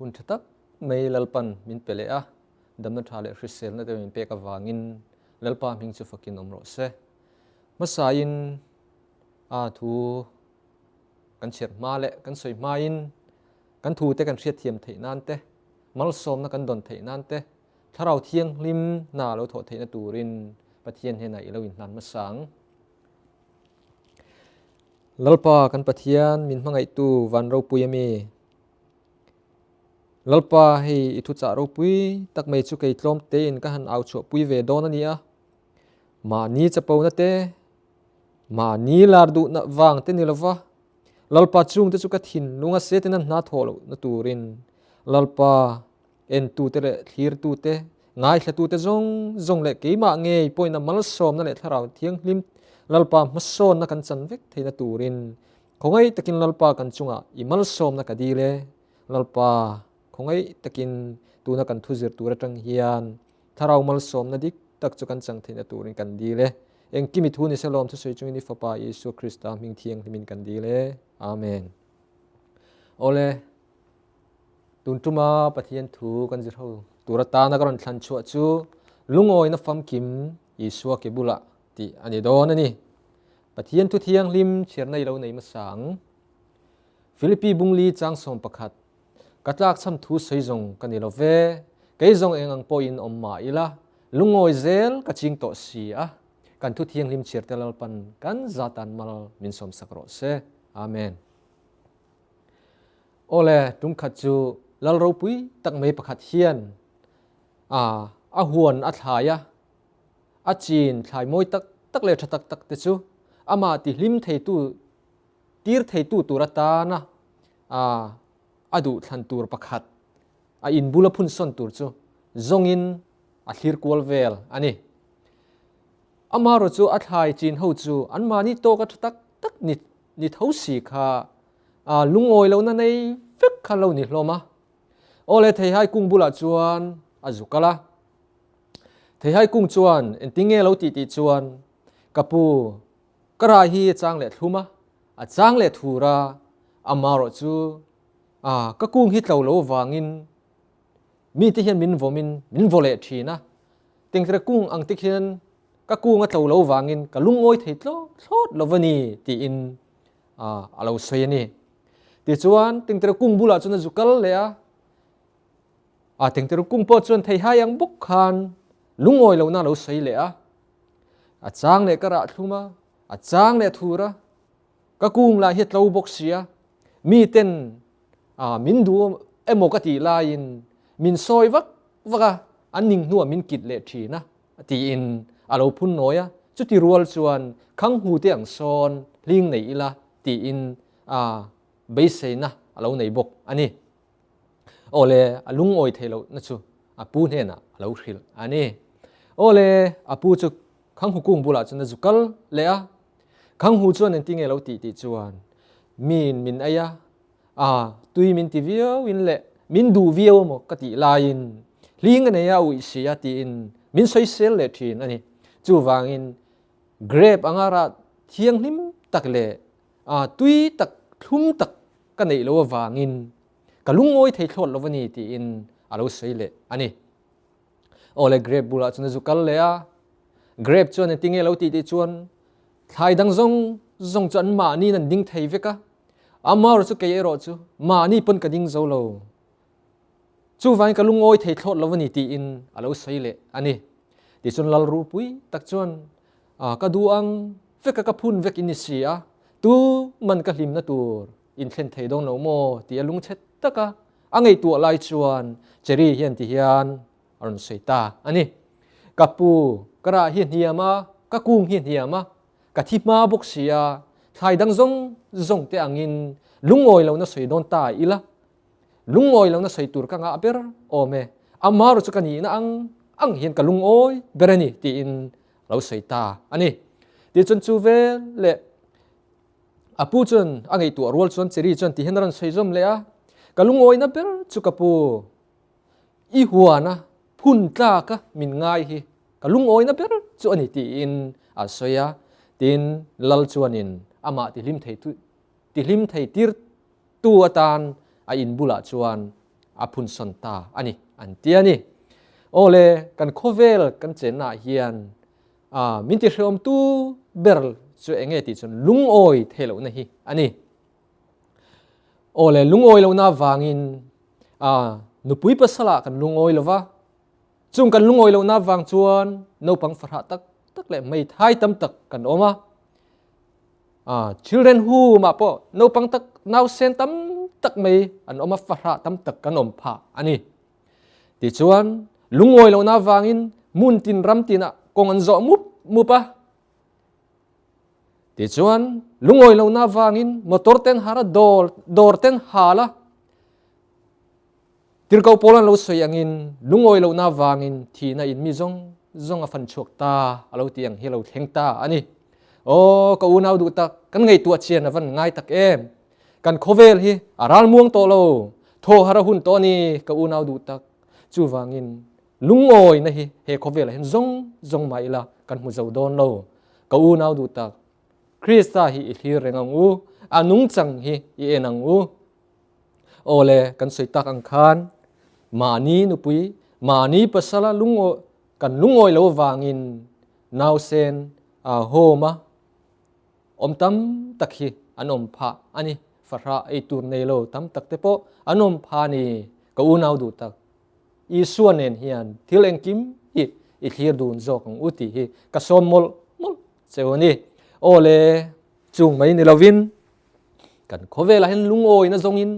Hun tha tak mai Lalpan min pe leh a, damna tha leh hriselna te min pek avangin Lalpa hming chu fakin awm rawh se. Hmasain a thu kan chhiar hma leh kan sawi hmain kan thu te kan hriatthiam theih nan te, malsawmna kan dawn theih nan te, Thlarau Thianghlim hna lo thawh theihna turin Pathian hnenah i lo inhlan hmasa ang. Lalpa kan Pathian min hmangaihtu van ropui a mi. Lalpa hei i thuchah ropui tak mai chu kei tlawm tein ka han au chhuahpui ve dawn a ni a. Mahni chapona te, mahni lar duhna vang te ni lova, Lalpa chungte chu ka thinlung a se ten an hna thawh lohna turin Lalpa Entute leh thlirtute, ngaithlatute zawng zawng leh keimah ngei pawhin a malsawmna leh Thlarau Thianghlim Lalpa hmasawnna kan chan vek theihna turin khawngaih takin Lalpa kan chungah i malsawmna ka dil e. Lalpa, khawngaih takin tuna kan thu zir tur atang hian Thlarau malsawmna dik tak chu kan chang theihna turin kan dil e. Engkim i thu ni se lawm thusawi chungin i Fapa Isua Krista hming thianghlimin kan dil e. Amen. Awle. Tun tuma Pathian thu kan zir ho tur atana ka rawn thlan chhuah chu lungawina famkim Isua ke bulah tih a ni dawn a ni. Pathian thu thianghlim chhiarna i lo nei hmasa ang. Philippi bungli chang 11 Ka tlakchham thu sawi zawng ka ni lo ve, kei zawng eng ang pawhin awm mah ila, lungawi zel ka ching tawh si a, kan thu thianghlim chhiarte Lalpan kan zatan mal min sawmsak rawh se. Amen. Awle, tum khat chu lal ropui tak mai pakhat hian a a huan a thlai a, a chin thlai mawi tak tak leh tha tak tak te chu amah ti hlim theitu, tir theitu tur atana a a duh thlan tur pakhat a inbul a phun sawn tur chu zawngin a thlir kual vel a ni. Amaherawhchu chu a thlai chin ho chu anmahni tawka tha tak tak ni ni tho si kha a lungawi lohna nei vek kha lo ni hlawm a. Awle theihai kung bulah chuan a zu kal a. Theihai kung chuan engtin nge lo tih tih chuan ka pu ka rai hi a chang leh thlum a, a chang leh thur a, amaherawh chu a ka kung hi tlo lo avangin mite hian min vawmin min vaw leh thin a. Tengtere kung ang te khian ka kung a tlo lo vangin ka lungawi thei tlawt thlawt lo va ni tiin a lo sawi a ni. Tichuan tengtere kung bulah chuan a zu kal leh a, a tengtere kung pawh chuan theihai ang bawk khan lungawi lohna a lo sawi leh a, a chang leh ka rah thlum a, a chang leh thur a, ka kung lah hi a tlo bawk si a, miten min duh emaw ka tih laiin min sawi vak vak a, an ning hnuah min kit leh thin a tiin a lo phun nawi a, chuti rual chuan khang hu te ang sawn hling nei ila tiin a beiseina a lo nei bawk a ni. Awle, a lungawi thei lohna chu a pu hnenah a lo hrilh a ni. Awle, a pu chu khang hu kung bulah chuan a zu kal leh a, khang hu chuan engtinge lo tih tih chuan miin min ei a, A, tui min ti viau in leh min duh viau emaw ka tih laiin hling a nei a uih si a tiin min sawisel leh thin a ni. Chuvangin grape anga rah thianghlim tak leh a tui tak thlum tak ka neih loh avangin ka lungawi thei thlawt lo a ni tiin a lo sawi leh a ni. Aw le grape bulah chuan a zu kal leh a, grape chuan engtinge lo tih tih chuan thlai dang zawng zawng chu an mahniin an ding thei vek a, Amar chu kei erawh chu mahni pawn ka ding zo lo. Chuvangin ka lungawi thei thlawt lo a ni tiin a lo sawi leh a ni. Tichuan lal rupui tak chuan ka duh ang veka ka phun vek in ni si a, tu man ka hlimna tur in thlen thei dawn lo maw ti a lungchhe taka a ngaihtuah lai chuan Cherry hian ti hian a rawn sawi ta a ni. Ka pu, ka rah hi a hniam a, ka kung hi a hniam a, Ka thi hma bawk si a, thlai dang zawng zawng te angin lungawi lohna sawi dawn ta ila, lungawi lohna sawi tur ka ngah ber awm e, amaherawh chu ka nihna ang ang hian ka lungawi ber a ni tiin a lo sawi ta a ni. Tichuan chu vel leh a pu chuan a ngaihtuah rual chuan Cherry chuan ti hian a rawn sawi zawm leh a, ka lungawina ber chu ka pu i huana phun tlaka min ngai hi Ka lungawina ber chu a ni tiin a sawi a, tin Lal chuanin amah tihlim thei tihlim thei tirtu atan a in bulah chuan a phunsawn ta a ni an ti a ni. Aw le, kan khawvel kan chennaah hian min tihrehawmtu ber chu eng nge tih chuan lungawi theih lohna hi a ni. Aw le, lungawi lohna avangin nupui pasalah kan lungawi lo va, chung kan lungawi lohna avang chuan naupang fahrah tak tak leh hmeithai tam tak kan awm a. Children home ah pawh naupang tak nausen tam tak mai an awm a, fahrah tam tak kan awm phah a ni. Tichuan lungawi lohna avangin hmun tin ram tinah kawng an zawh mup mup a. Tichuan lungawi lohna avangin motor ten har a, dawr dawr ten hal a. Tirhkoh Paul an lo sawi angin lungawi lohna avangin thihna in mi zawng zawng a fan chhuak ta a lo ti ang hi a lo thleng ta a ni. Aw ka unau duh tak, kan ngaihtuah chian a van ngai tak em. Kan khawvel hi a ralmuang tawh lo, thaw har a hun tawh a ni ka unau duh tak. Chuvangin lungawina hi he khawvelah hian zawng zawng mah ila kan hmu zo dawn lo. Ka unau duh tak, Krista hi i thlir reng ang u, a nungchang hi i en ang u. Aw le, kan sawi tak ang khan mahni nupui, mahni pasala lungawi, kan lungawi lo vangin nausen home a awm tam tak hi an awm phah a ni. Fahrah ei tur nei lo tam tak te pawh an awm phah a ni. Ka unau duh tak, Isua nen hian thil engkim hi i thlir dun zawk ang u tih hi ka sawm mawlh mawlh cheu a ni. Aw le, chung mai ni lovin Kan khawvelah hian lungawina zawngin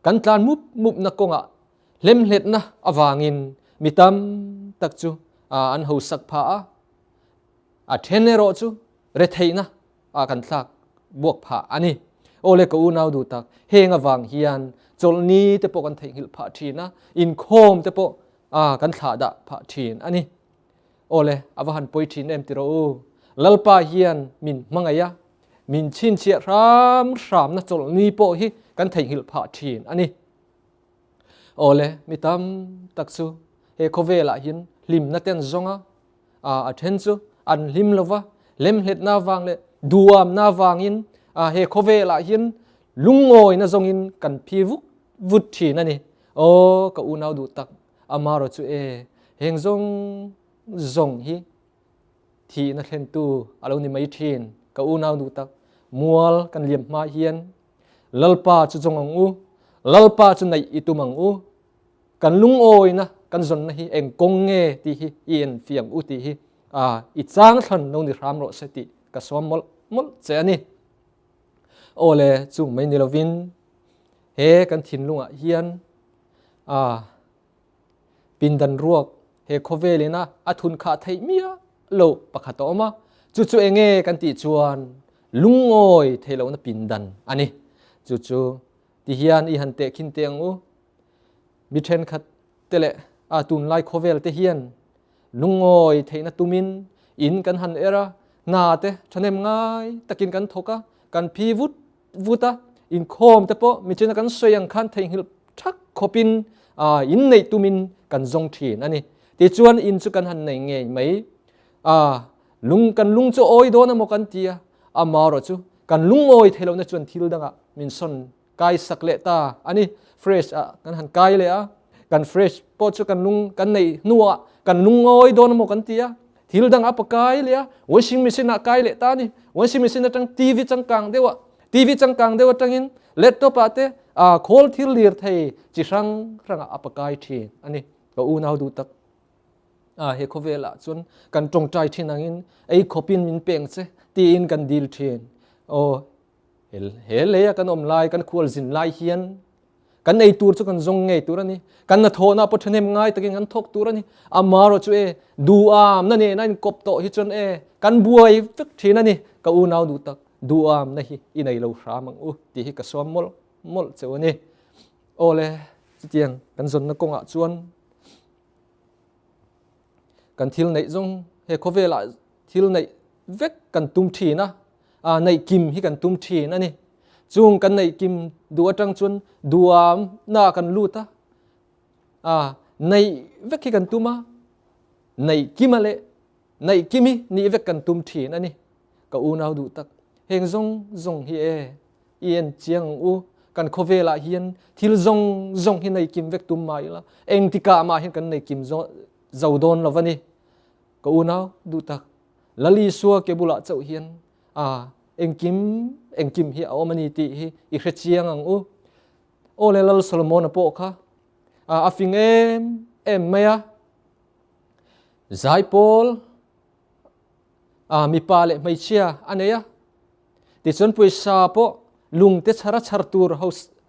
kan tlan mup mupna kawngah hlemhletna avangin mi tam tak chu an hausak phah a, a then erawh chu retheihna ah kan thlak buak phah a ni. Aw le ka unau duh tak, heng avang hian chawlhni te pawh kan theihnghilh phah thin a, inkhawm te pawh kan thlahdah phah thin a ni. Awle, a va han pawi thin em ti rawh u. Lalpa hian min hmangaih a, min chhinchhiah hram hramna chawlhni pawh hi kan theihnghilh phah thin a ni. Awle, mi tam tak chu he khawvelah hian hlimna te an zawng a, a then chu an hlim lo va, lemhletna avang leh duamna avangin he khawvelah hian lungawina zawngin kan phi vuk vut thin a ni. Aw, ka unau duh tak, Amarawh chu e, heng zawng zawng hi thihna thlentu a lo ni mai thin. Ka unau duh tak, mual kan liam hma hian Lalpa chu zawng ang u, Lalpa chu neih i tum ang u, kan lungawina kan zawnna hi eng kawng nge tih hi i enfiah ang u tih hi i chang thlan lo ni hram rawh se tih ka sawm mawlh mawlh che a ni. Aw le, chung mai ni lovin he kan thinlungah hian A pindan ruak he khawvel ina a thun khah theih miah lo pakhat a awm a, chu chu enge kan tih chuan lungawi theih lohna pindan a ni. Chu chu ti hian i han tehkhin teh ang u. Mi thenkhat te leh a tunlai khawvel te hian lungawi theihna tumin in kan han er a, hna te thahnem ngai takin kan thawk a, kan phi vut vut a, inkhawm te pawh michina kan sawi ang khan theihnghilh thak khawpin in neih tumin kan zawng thin a ni. Tichuan in chu kan han nei ngei mai. Lung kan lung chu awi dawn emaw kan ti a, amarawh chu kan lungawi thei lohna chuan thil dangah min sawn kai sak leh ta a ni. Fresh ah kan han kai leh a, kan fresh pawh chu kan lung kan neih hnuah kan lungawi dawn emaw kan ti a, Thil dang a pakai leh a, washing machine ah kai leh ta ni. Washing machine atang TV changkang deuh ah, TV changkang deuh atangin laptop ah te a khawl thil lir thei chi hrang hrang ah a pakai thin a ni. Ka unau duh tak a he khawvel ah chuan kan tawngtai thin angin ei khawpin min peng che tiin kan dil thin. Aw he lei a kan awm lai kan khual zin lai hian Kan ei tur chu kan zawng ngei tur a ni. Kan hnathawhna pawh ṭhahnem ngai takin kan thawk tur a ni. Amarawh chu e, duhamna nena inkawp tawh hi chuan e, kan buai vek ṭhin a ni. Ka unau duh tak, duhamna hi i nei lo hram ang u tih hi ka sawm mawlh mawlh cheu a ni. Aw le, chutiang kan zawnna kawngah chuan kan thil neih zawng he khawvelah thil neih vek kan tum ṭhin a, neih kim hi kan tum ṭhin a ni. Chung kan neih kim duh aṭang chuan duamna kan lut a, neih vek hi kan tum a, neih kima leh neih kim hi nih vek kan tum ṭhin a ni. Ka unau duh tak, heng zawng zawng hi e, i en chiang ang u. Kan khawvelah hian thil zawng zawng hi nei kim vek tum mah ila, engtikah mah hian kan nei kim zo dawn lo a ni. Ka unau duh tak, Lal Isua ke bulah chauh hian a engkim engkim hi a awm a ni tih hi i hre chiang ang u. Aw le Lal Solomona pawh kha a fing em em mai a. Zaipawl mipa leh hmeichhia a nei a. Tichuan pawisa pawh lungte chhara chhar tur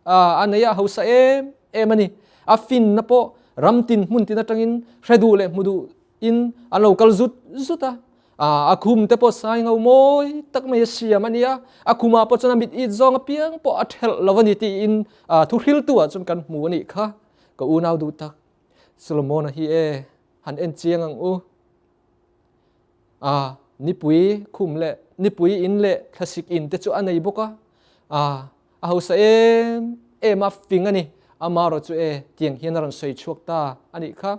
a nei a, hausa em em a ni. A finna pawh ram tin hmun tin atangin hre duh leh hmu duh in an lo kal zut zut a. A khum te pawh sai ngho mawi tak mai a siam a ni a. A khumah pawh chuan a mit it zawng apiang pawh a thelh lo a ni tiin thu hriltu ah chuan kan hmu a nih kha. Ka unau duh tak Solomon-a hi e han en chiang ang u. A, nipui khum leh nipui in leh thlasik in te chu a nei bawk a, a, a hausa em em a, fing a ni, amarawh chu e, tiang hian a rawn sawi chhuak ta a nih kha.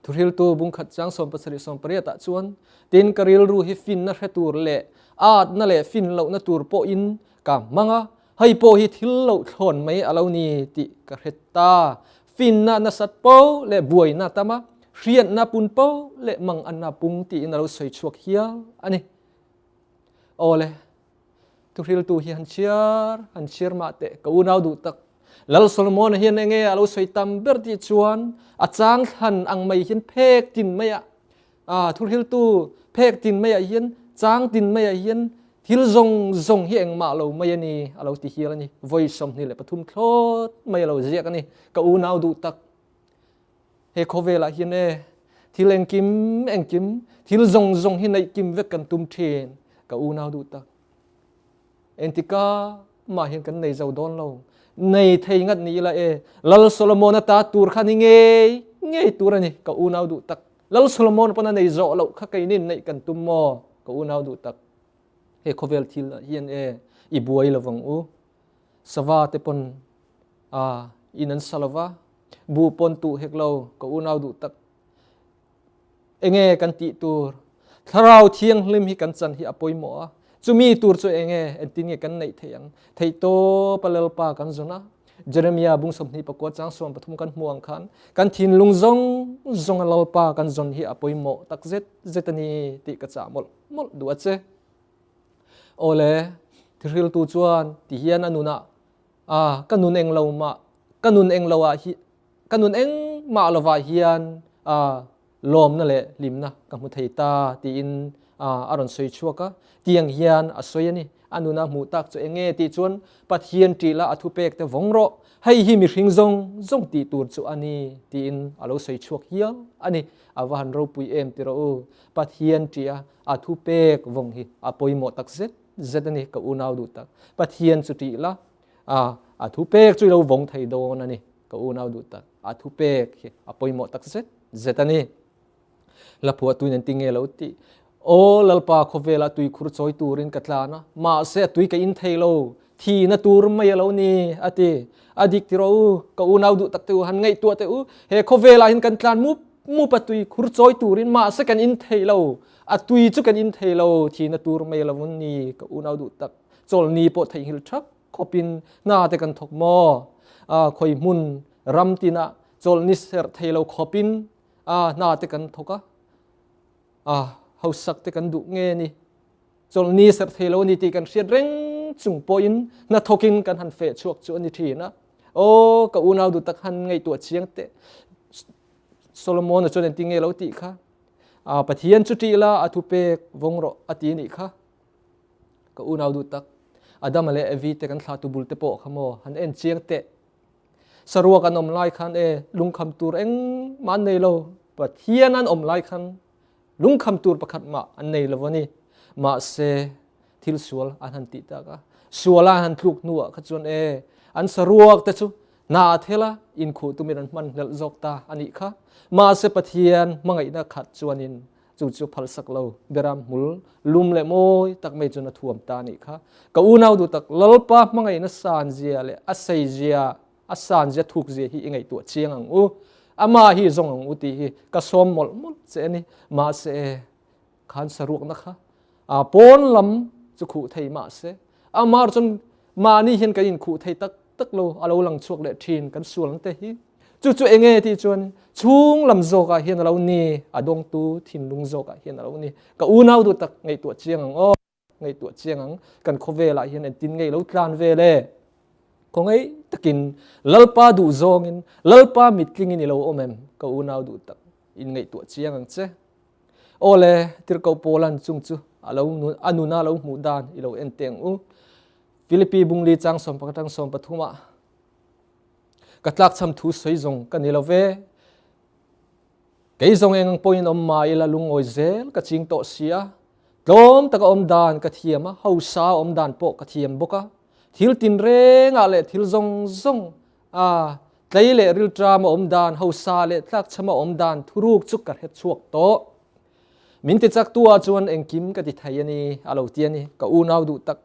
Thuhriltu bungkhat chang 17 18 ah chuan, tin ka rilru hi finna hre tur leh atna leh fin lohna tur pawhin ka hmang a, Hei pawh hi thil loh thlawn mai a lo ni tih ka hre ta. Finna nasat po leh buaina tam a, hriatna pun po leh manganna pung tiin a lo sawi chhuak hial a ni. Awle, thuhriltu hi han chhiar, han chhiar mah teh, ka unau duh tak. Lal Solomon-a hian enge a lo sawi tam ber tih chuan a chang thlan ang mai hian phek tin maiah A thuhriltu phek tin maiah hian, chang tin maiah hian thil zawng zawng hi engmah lo mai a ni, a lo ti hial a ni. Vawi 23 thlawt mai a lo ziak a ni. Ka unau duh tak, he khawvelah hian e, thil engkim engkim, thil zawng zawng hi neih kim vek kan tum thin, ka unau duh tak. Engtika mah hian kan nei zo dawn lo. Nei thei ngat ni ila e, Lal Solomon-a ta tur kha ni ngei ngei tur a ni, ka unau duh tak. Lal Solomon pawn a nei zawh loh kha keinin neih kan tum maw, ka unau duh tak. He khawvel thil ah hian e, i buai lovang u. Sava te pawn a in an sa lova, bu pawn tuh hek lo, ka unau duh tak. Enge kan tih tur? Thlarau Thianghlim hi kan chan hi a pawimawh a. Chumi tur chu enge entin nge kan neih theih ang? Theihtawp a Lalpa kan zawn a. Jeremiah bung 24 chang 13 kan hmu ang khan kan thinlung zawng zawng a Lalpa kan zawn hi a pawimawh tak zet zet a ni tih ka chah mawlh mawlh duh a che. Awle, thihriltu chuan ti hian a nunah a ka nun englo mah ka nun englo ah hi Ka nun engmah lovah hian lawmna leh hlimna ka hmu thei ta tiin a rawn sawi chhuak a. Tiang hian a sawi a ni. A nuna hmuh tak chu eng nge tih chuan Pathian ṭih la a thupek te vawng rawh, hei hi mihring zawng zawng tih tur chu a ni tiin a lo sawi chhuak hial a ni. A va han ropui em ti rawh u. Pathian ṭih a a thupek vawng hi a pawimawh tak zet zet a ni ka unau duh tak. Pathian chu ṭih la a thupek chu i lo vawng thei dawn a ni. Ka unau duh tak, a thupek hi a pawimawh tak zet zet a ni. Hlaphuah tuin an ti nge lo tih. Aw Lalpa khawvela tuikhur chawi turin ka tlan a, mahse a tui ka in thei lo, thihna tur mai a lo ni, a ti. A dik ti rawh u, ka unau duh tak te u, han ngaihtuah teh u, he khawvelah hian kan tlan mup mup a tuikhur chawi turin, mahse kan in thei lo, a tui chu kan in thei lo, thihna tur mai a lo ni, ka unau duh tak, chawlhni pawh theihnghilh thap. Khawpin hna te kan thawk maw? Khawi hmun ram tinah chawlhni serh thei lo khawpin hna te kan thawk a, hausak te kan duh nge ni? Chawlhni serh thei lo a ni tih kan hriat reng chung pawhin hna thawkin kan han feh chhuak chu a ni thin a. Aw ka unau duh tak han ngaihtuah chiang teh. Solomon-a chuan engtin nge lo tih kha? Pathian chu ṭih la, a thupek vawng rawh a ti nih kha. Ka unau duh tak, Adama leh Evi te kan thlahtu bul te pawh kha maw han en chiang teh. Saruak an awm lai khan e lungkham tur engmah an nei lo. Pathian an awm lai khan lungkham tur pakhat mah an nei lo a ni. Mahse thil sual an han tih tak a, sual a han tluk hnuah kha chuan e an saruak te chu hna thela inkhuh tumin an hman hlelh zawk ta a nih kha. Mahse Pathian hmangaihna khat chuanin Chu chu phalsak lo beram hmul lum leh mawi tak mai chuan a thuam ta anih kha. Ka unau duh tak Lalpa hmangaihna san zia leh a sei zia, a san zia thuk zia hi i ngaihtuah chiang ang u. Amah hi zawng ang u tih hi ka sawm mawlh mawlh che a ni. Mahse khan saruakna kha a pawn lam chu khuh thei mahse amah chuan Mahni hian kan inkhuh thei tak tak lo, a lo lang chhuak leh thin kan sualna te hi. Chu chu enge tih chuan chhung lam zawkah hian a lo ni, a dawngtu thinlung zawkah hian a lo ni. Ka unau duh tak ngaihtuah chiang ang aw, ngaihtuah chiang ang. Kan khawvelah hian engtin nge i lo tlan vel e? Khawngaih takin Lalpa duh zawngin, Lalpa mittlingin i lo awm em? Ka unau duh tak, inngaihtuah chiang ang che. Aw le, tirhkoh Paulan chung chu a lo a nuna lo hmuh dan i lo en teh ang u. Philippi bungli chang sawmpakhat atang sawmpathum ah ka tlakchham thu sawi zawng ka ni lo ve. Kei zawng eng ang pawhin awm mah ila lungawi zel ka ching tawh si a. Tlawm taka awm dan ka thiam a, hausa awm dan pawh ka thiam bawk a. Thil tinrengah leh thil zawng zawng A, tlei leh rilṭam a awm dan, hausa leh tlakchham a awm dan thuruk chu ka hre chhuak tawh. Min ti chak tu ah chuan engkim ka ti thei a ni, a lo ti a ni. Ka unau duh tak,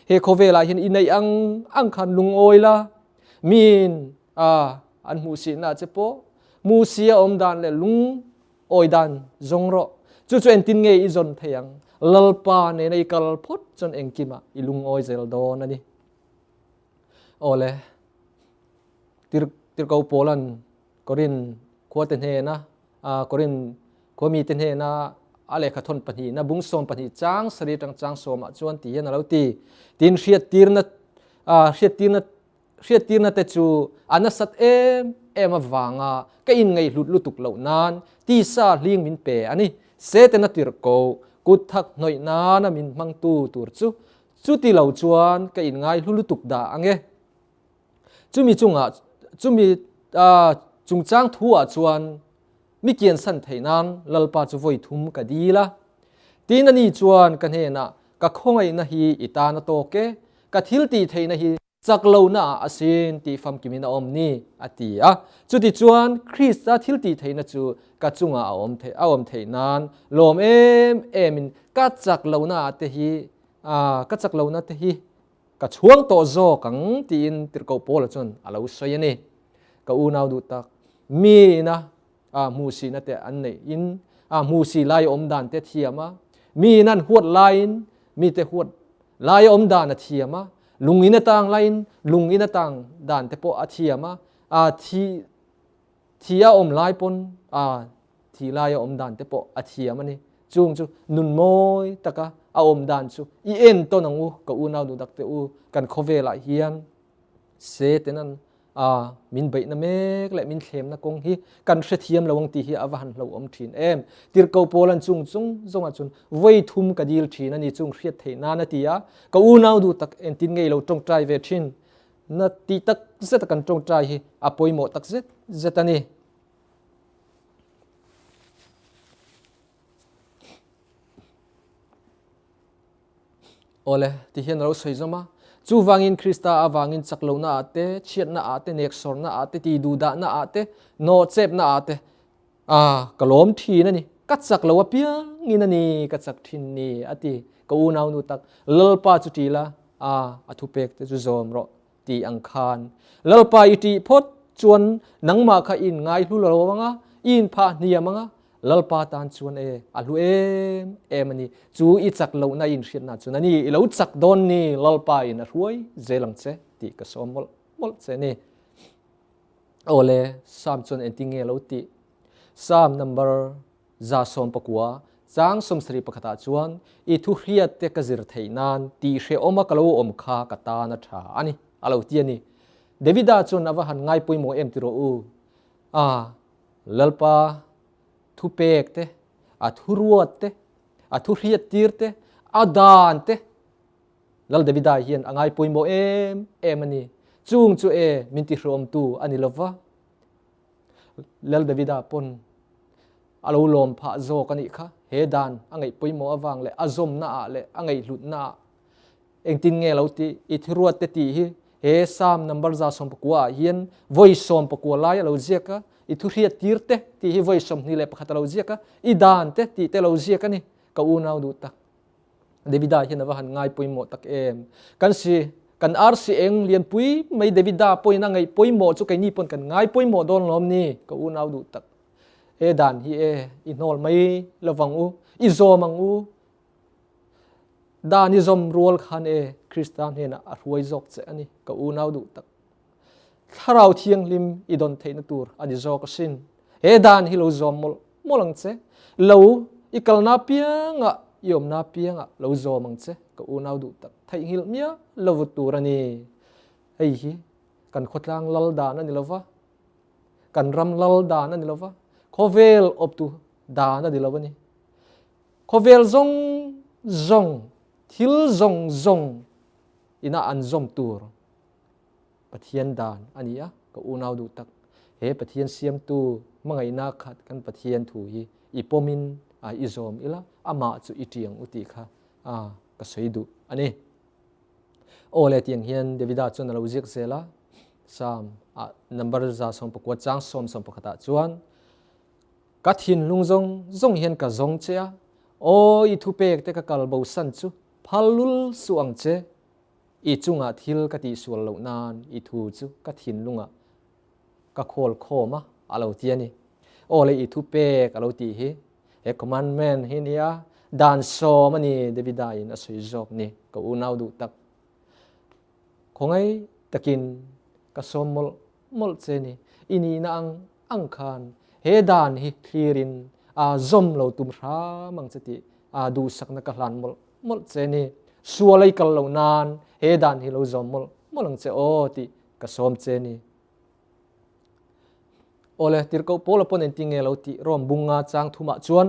he khawvelah hian i neih ang ang khan lungawi la, miin a an hmuhsihna che pawh mu si a awm dan leh lungawi dan zawng rawh. Chu chu engtin nge i zawn thei ang? Lalpa nena i kal phawt chuan engkimah i lungawi zel dawn a ni. Awle, tir tirko Paulan Korin khuate hnena Korin khua mite hnena a lehkha thawn pahnihna bung 12 chang sarih atang chang sawmah chuan ti hian a lo ti. Tin hriattirna hriattirna hriattirna te chu a nasat em em avanga ka inngaihhlut lutuk loh nan tisa hling min pe a ni. Setana tirhko kut thak hnawih nana min hmangtu tur chu Chuti lo chuan ka inngai hlu lutuk dah ang e. Chumi chungah, chumi chungchang thu-ah chuan mi kiansan theih nan Lalpa chu vawi thum ka dil a. Tin ani chuan ka hnenah, Ka khawngaihna hi i tan a tawk e, ka thil tih theihna hi chak lohna ah asin tih famkimin a awm ni, a ti a. Chutichuan Krista thil tih theihna chu ka chungah a awm theih, a awm theih nan lawm em emin ka chak lohna ah te hi ka chak lohna te hi ka chhuang tawh zawk ang tiin tirhkoh Paula chuan a lo sawi a ni. Ka unau duh tak, mi ina hmuhsihna te an neih in hmuhsih lai awm dan te thiam a, mi in an huat laiin mite huat lai awm dan a thiam a, lung in atang laiin lung in atang dan te pawh a thiam a, a thi thi a awm lai pawn a thi lai a awm dan te pawh a thiam a ni. Chung chu nun mawi taka a awm dan chu i en tawn ang u, ka unau nu dak te u, kan khawvelah hian Satan a min beihna mek leh min thlemna kawng hi kan hrethiam lo ang tih hi a va han hlauhawm thin em. Tirhkoh Paul an chung chung zawngah chuan vawi thum ka dil thin a ni chung hriat theih nan a ti a, ka unau duh tak entin ngei lo tawngtai ve thin na tih tak zet a kan tawngtai hi a pawimawh tak zet zet a ni. Awle, ti hian a lo sawi zawm a. Chuvangin Krista avangin chak lohna ah te, chhiatna ah te, neksawrna ah te, tiduhdahna ah te, nawhchepna ah te, a ka lawm thin a ni. Ka chak lo apiangin a ni, ka chak thin ni, a ti. Ka unaunu tak, Lalpa chu ṭi la, a a thupek te chu zawm rawh. Tih ang khan Lalpa i ṭih phawt chuan nangmah kha i inngai hlu lo ang a, i inphah hniam ang a, Lalpa tan chuan e, a hlu em em a ni. Chu i chak lohna i inhriatna chuan a ni, i lo chak dawn ni, Lalpa in a hruai zel ang che tih ka sawm mawlh mawlh che a ni. Awle, Sam chuan engtin nge a lo tih? Sam number 119, chang 71 ah chuan i thu hriat te ka zir theih nan tih hrehawma ka lo awm kha ka tan a tha a ni, a lo ti a ni. Davida chuan a va han ngai pawimawh em ti rawh u. A, Lalpa thu pek te, a thu ruat te, a thu hriat tir te, a dan te, Lal Davida hian a ngai pawimawh em em a ni. Chung chu e min ti hrehawmtu a ni lova. Lal Davida pawn a lo lawm phah zawk a nih kha. He dan a ngaih pawimawh avang leh a zawmna ah leh a ngaihhlutna ah engtin nge lo tih i thiruat te tih hi he Psalm number 119 ah hian vawi 19 lai a lo ziak a, i thuhriat tir te tih hi vawi 21 a lo ziak a, i dan te tih te lo ziak a ni. Ka unau duh tak. Davida hian a va han ngai pawimawh tak em. Kan si kan arsi eng lianpui mai Davida pawhin a ngaih pawimawh chu keini pawn kan ngai pawimawh dawn lawm ni ka unau duh tak. He dan hi e i hnawl mai lovang u, i zawm ang u. Dan i zawm rual khan e. Krista hnenah a hruai zawk che a ni, ka unau duh tak. Thlarau Thianghlim i dawn theihna tur a ni zawk asin. He dan hi lo zawm mawlh mawlh ang che. Lo i kalna piangah, i awmna piangah lo zawm ang che, ka unau duh tak. Theihnghilh miah lo tur a ni. Hei hi kan khawtlang lal dan a ni lo va, kan ram lal dan a ni lo va, khawvel awptu dan a ni lo a ni. Khawvel zawng zawng, thil zawng zawng ina an zawm tur Pathian dan a ni a, ka unau duh tak. He Pathian siamtu hmangaihna khat kan Pathian thu hi i pawmin i zawm ila, amah chu i tiang u tih kha ka sawi duh a ni. Aw le tiang hian Davida chuan a lo ziak zel a, Psalm ah number 119 chang 11 ah chuan Ka thinlung zawng zawng hian ka zawng che a, aw i thupek te ka kal bosan chu phal lul suh ang che. I chungah thil ka tihsual loh nan i thu chu ka thinlungah ka khawl khawm a, a lo ti a ni. Aw le i thupek a lo tih hi he commandment hi nia dan sawm a ni Davida in a sawi zawk ni ka unau duh tak. Khawngaih takin ka sawm mawlh mawlh che ni. I nihna ang ang khan he dan hi thlirin a zawm lo tum hram ang che tih a duhsakna ka hlan mawlh mawlh che ni. Sual ei kal loh nan he dan hi lo zawm mawlh mawlh ang che aw tih ka sawm che ni. Awle, tirhkoh Paula pawn engtin nge lo tih Rom bunga chang thumah chuan,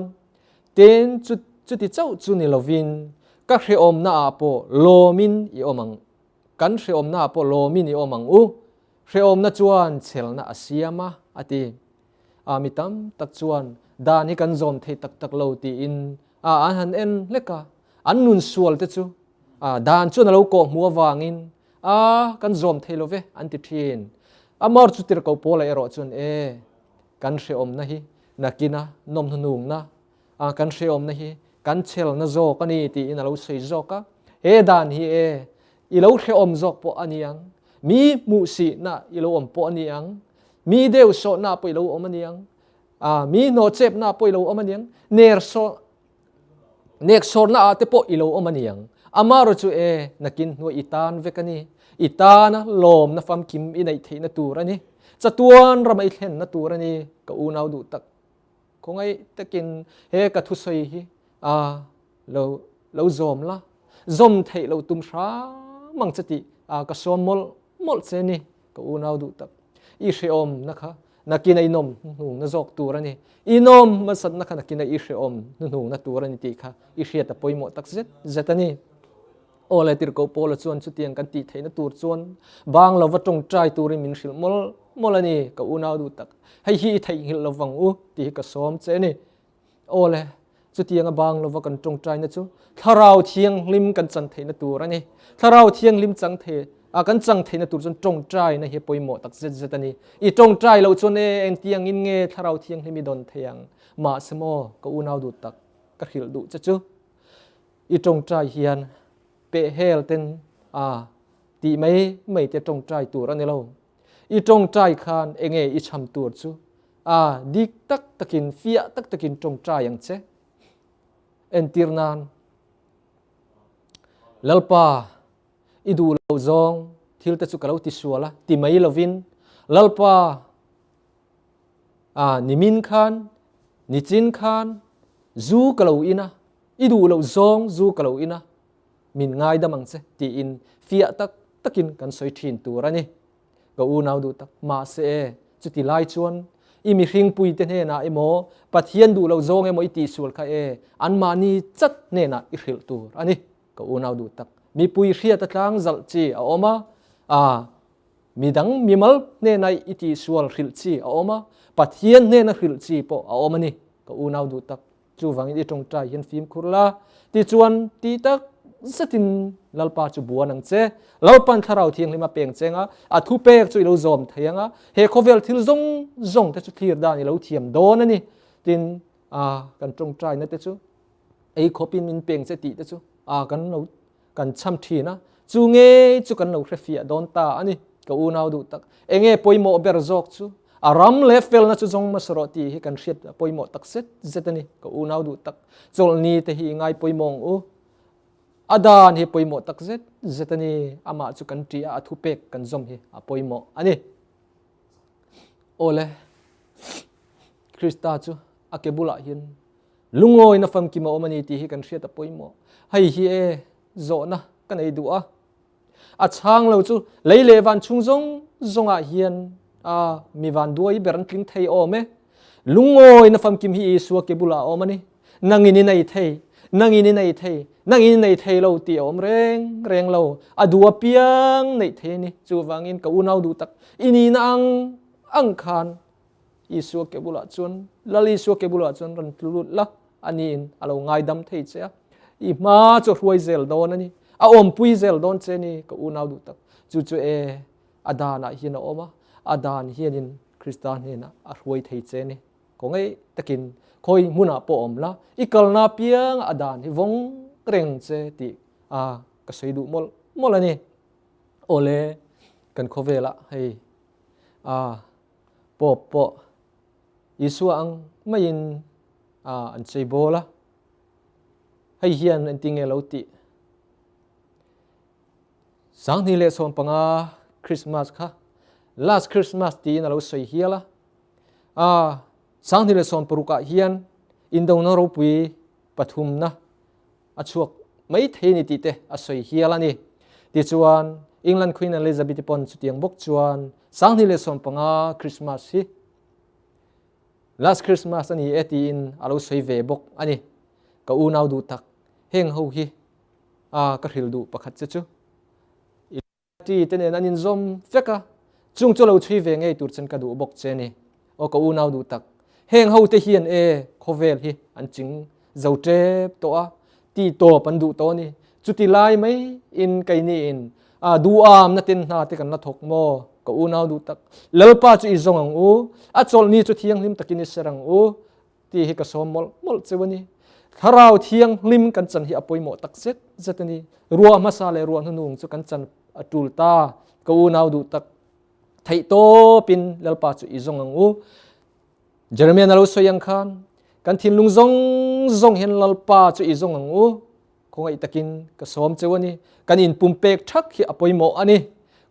Tin, chu chuti chauh chu ni lovin ka hrehawmna ah pawh lawmin i awm ang, kan hrehawmna ah pawh lawmin i awm ang u, hrehawmna chuan chhelna a siam a, a ti. A mi tam tak chuan dan hi kan zawm thei tak tak lo tiin a an han en hlek a, an nun sual te chu a dan chuan a lo kawh hmuh avangin a kan zawm thei lo ve an ti thin. Amar chu tirhkoh Paula erawh chuan e kan hrehawmna hi nakina nawm hnuhnungna a kan hrehawmna hi kan chhelna zawk a ni tiin a lo sawi zawk a. He dan hi e i lo hrehawm zawk pawh a ni ang, mi hmuhsihna i lo awm pawh a ni ang, mi deuhsawhna pawh i lo awm a ni ang, a mi hnawhchepna pawh i lo awm a ni ang, ner sawh Neksawrna ah te pawh i lo awm a niang. Amarawh chu e, nakin hnuai i tan vek a ni. I tana lawmna famkim i neih theihna tur a ni. Chatuan rama i thlenna tur a ni, ka unau duh tak. Khawngaih takin he ka thusawi hi a lo lo zawm la, zawm theih lo tum hram ang che tih a ka sawm mawlh mawlh che ni. Ka unau duh tak, i hrehawmna kha nakin a inawm hnuhnungna zawk tur a ni. I nawm hmasatna kha nakin a i hrehawm hnuhnungna tur a ni tih kha i hriat a pawimawh tak zet zet a ni. Aw le Tirhkoh Paula chuan chutiang kan tih theihna tur chuan bang lova tawngtai turin min hrilh mawlh mawlh a ni, ka unau duh tak. Hei hi i theihnghilh lovang u tih hi ka sawm che a ni. Aw le, chutianga bang lova kan tawngtaina chu Thlarau Thianghlim kan chan theihna tur a ni. Thlarau Thianghlim chang thei a kan chang theihna tur chuan tawngtaina hi pawimawh tak zet zet a ni. I tawngtai loh chuan e engtiangin nge Thlarau Thianghlim i dawn thei ang? Mahse maw, ka unau duh tak, ka hrilh duh che chu i tawngtai hian pehhel ten a tih mai mai te tawngtai tur a ni lo. I tawngtai khan enge i cham tur chu A, dik tak takin, fiah tak takin tawngtai ang che. Entir nan, Lalpa, i duh lo zawng thil te chu ka lo ti sual a, ti mai lovin, Lalpa, a, nimin khan, nichin khan, zu ka lo in a, i duh loh zawng zu ka lo in a, min ngaidam ang che, tiin fiah tak takin kan sawi thin tur a ni. Ka unau duh tak, mahse e, chuti lai chuan i mihringpuite hnenah emaw, Pathian duh lo zawng emaw i tihsual kha e, anmahni chat hnenah i hrilh tur a ni. Ka unau duh tak, mipui hriat a tlang zalh chi a awm a, a, midang mimal hnena i tihsual hrilh chi a awm a, Pathian hnena hrilh chi pawh a awm a ni. Ka unau duh tak, Chuvangin i tawngtai hian fimkhur la, tichuan ti tak zetin Lalpa chu buan ang che. Lalpan Thlarau Thianghlim a peng cheng a, a thupek chu i lo zawm thei ang a, he khawvel thil zawng zawng te chu thlir dan i lo thiam dawn a ni. Tin, a kan tawngtaina te chu ei khawpin min peng che tih te chu a kan lo kan cham thin a, chu ngei chu kan lo hrefiah dawn ta a ni. Ka unau duh tak, enge pawimawh ber zawk chu a ram leh felna chu zawng hmasa rawh tih hi kan hriat a pawimawh tak zet zet a ni. Ka unau duh tak, chawlhni te hi i ngai pawimawh ang u. A dan hi pawimawh tak zet zet a ni. Amah chu kan ṭih a, a thupek kan zawm hi a pawimawh a ni. Awle, Krista chu a ke bulah hian lungawina famkim a awm a ni tih hi kan hriat a pawimawh. Hei hi e zawhna ka nei duh a. A chhang lo chu lei leh van chung zawng zawngah hian a mi van duai ber an tling thei awm e. Lungawina famkim hi Isua ke bulah a awm a ni. Nangin i nei thei, nangin i nei thei, nangin i nei thei lo tih a awm reng reng lo. A duh apiang neih thei a ni. Chuvangin ka unau duh tak i nihna ang ang khan Isua ke bulah chuan, Lal Isua ke bulah chuan rawn tlu lut la, aniin a lo ngaidam thei che a. I hma chu a hruai zel dawn a ni. A awmpui zel dawn che ni, ka unau duh tak. Chu chu e, a danah hian a awm a, a dan hianin Krista hnenah a hruai thei che ni. Khaw ngei takin khawi hmunah pawh awm la, i kalna pianga a dan hi vawng reng che tih a ka sawi duh mawlh mawlh a ni. Awle, kan khawvelah hei a Pope pawh Isua ang maiin an cheibawl a, hei hian engtin nge lo tih? 2015 Christmas kha last Christmas tiin a lo sawi hial a, 2016 ah hian indona ropui pathumna a chhuak mai thei a ni tih te a sawi hial a ni. Tichuan, England Queen Elizabeth-i pawn chutiang bawk chuan 2015 Christmas hi Last Christmas a ni e tiin a lo sawi ve bawk a ni. Ka unau duh tak, heng ho hi a ka hrilh duh pakhat che chu. Ti te nen an inzawm vek a, chung chu lo chhui ve ngei tur chuan ka duh bawk che ni. Aw ka unau duh tak, heng ho te hian e khawvel hi an ching zo tep tawh a, ti tawp an duh tawh a ni. Chuti lai mai in keini in a duham na ten hna te kan la thawk maw? Ka unau duh tak, Lalpa chu i zawng ang u, a chawlhni chu thianghlim takin i ser ang u. Tih hi ka sawm mawlh mawlh cheu a ni. Thlarau Thianghlim kan chan hi a pawimawh tak zet zet a ni. Ruah hmasa leh ruah hnunung chu kan chan a tul ta. Ka unau duh tak theih tawpin Lalpa chu i zawng ang u. Jeremiah a lo sawi ang khan kan thinlung zawng zawng hian Lalpa chu i zawng ang u. Khawngaih takin ka sawm cheu a ni. Kan inpumpek thak hi a pawimawh a ni.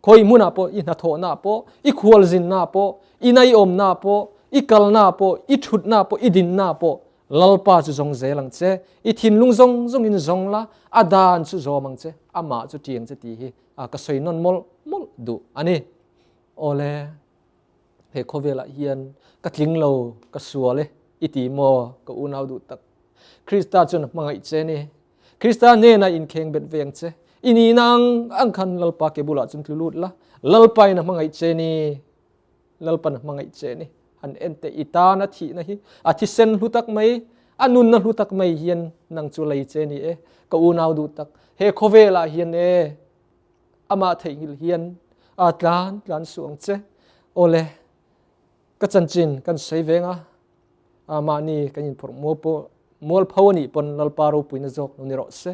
Khawi hmunah pawh, i hnathawhnaah pawh, i khualzinnaah pawh, i naiawmnaah pawh, i kalnaah pawh, i thutnaah pawh, i dinnaah pawh Lalpa chu zawng zel ang che. I thinlung zawng zawngin zawng la, a dan chu zawm ang che, amah chu tiang che tih hi ka sawi nawn mawlh mawlh duh a ni. Awle, he khawvelah hian ka tling lo, ka sual e, i ti maw ka unau duh tak? Krista chuan a hmangaih che ni. Krista hnenah inkheng bet ve ang che. I nihna ang ang khan Lalpa ke bulah chuan tlu lut la. Lalpa in a hmangaih che ni. Lalpan a hmangaih che ni. Han en teh i tan a thihna hi a thisen hlu tak mai, a nunna hlu tak mai hian nang chu lei che ni e. Ka unau duh tak, he khawvelah hian e amah theihnghilh hian a tlan tlan suh ang che. Awle, ka chanchin kan sawi veng a. A mahni kan inphawrh mual pawh mualpho a nih pawn Lalpa ropuina zawk lo ni rawh se.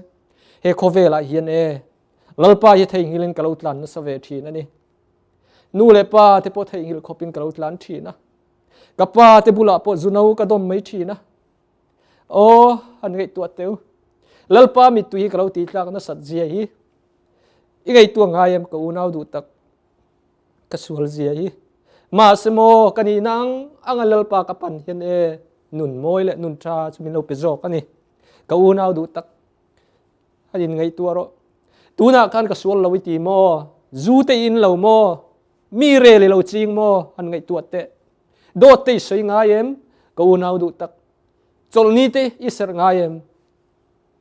He khawvelah hian e Lalpa hi theihnghilhin ka lo tlan nasa ve thin a ni. Nu leh pa te pawh theihnghilh khawpin ka lo tlan thin a. Ka pa te bulah pawh zuno ka dawm mai thin a. Aw, han ngaihtuah teu. Lalpa mittui hi ka lo tihtlak nasat zia hi. I ngaihtuah ngai em ka unau duh tak. Ka sual zia hi. Mahse maw ka nihna ang anga Lalpa ka pan hian e nun mawi leh nun tha chu min lo pe zawk a ni. Ka unau duh tak a in ngaihtuah rawh. Tunah khan ka sual lo i ti maw? Zu te in lo maw? Mi rel i lo ching maw? Han ngaihtuah teh. Dawt te i sawi ngai em? Ka unau duh tak. Chawlhni te i serh ngai em?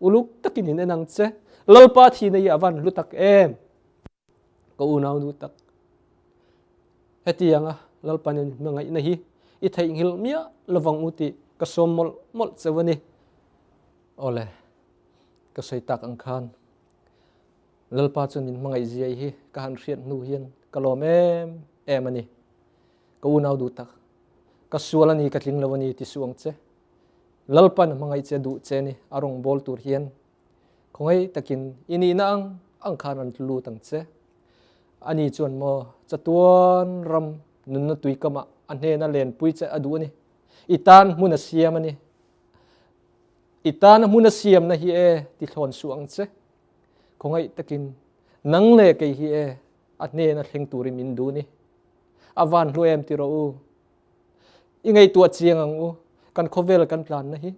Uluk takin in en ang che. Lalpa thihna hi a van hlu tak em? Ka unau nu tak, hetianga Lalpan in hmangaihna hi i theihnghilh miah lovang u tih ka sawm mawlh mawlh cheu a ni. Awle, ka sawi tak ang khan Lalpa chuan min hmangaih ziai hi ka han hriat hnu hian ka lawm em em a ni. Ka unau duh tak, ka sual a ni, ka tling lo a ni ti suh ang che. Lalpan hmangaih che duh che ni a rawngbâwl tur hian Khawngaih takin i nihna ang ang khan an lut ang che. Ani chuan maw chatuan ram nunna tuikamah a hnena lenpui che a duh a ni. I tan hmun a siam a ni. I tana hmun a siamna hi e tithlawn suh ang che. Khawngaih takin nang leh kei hi e a hnena thleng turin min duh ni. A van hlu em ti rawh u. I ngaihtuah chiang ang u. Kan khawvel kan tlanna hi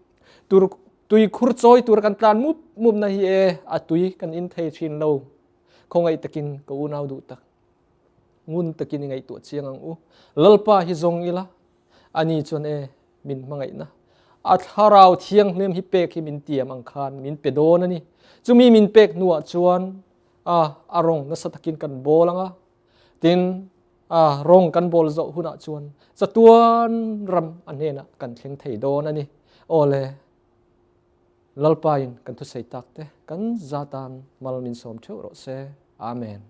tur tui khur chawi tur kan tlan mup mupna hi e a tui kan in thei thin lo. Khawngaih takin ka unau duh tak. Ngun takin i ngaihtuah chiang ang u. Lalpa hi zawng ila ani chuan e min hmangaihna a thlarau thianghlim hi pek hi min tiam ang khan min pe dawn a ni. Chumi min pek hnuah chuan a a rawng nasa takin kan bawl anga tin a rawng kan bawl zawh hunah chuan chatuan ram a hnenah kan thleng thei dawn a ni. Awle Lalpain kan thusei tak te kan zatan mal min sawm theuh rawh se. Amen.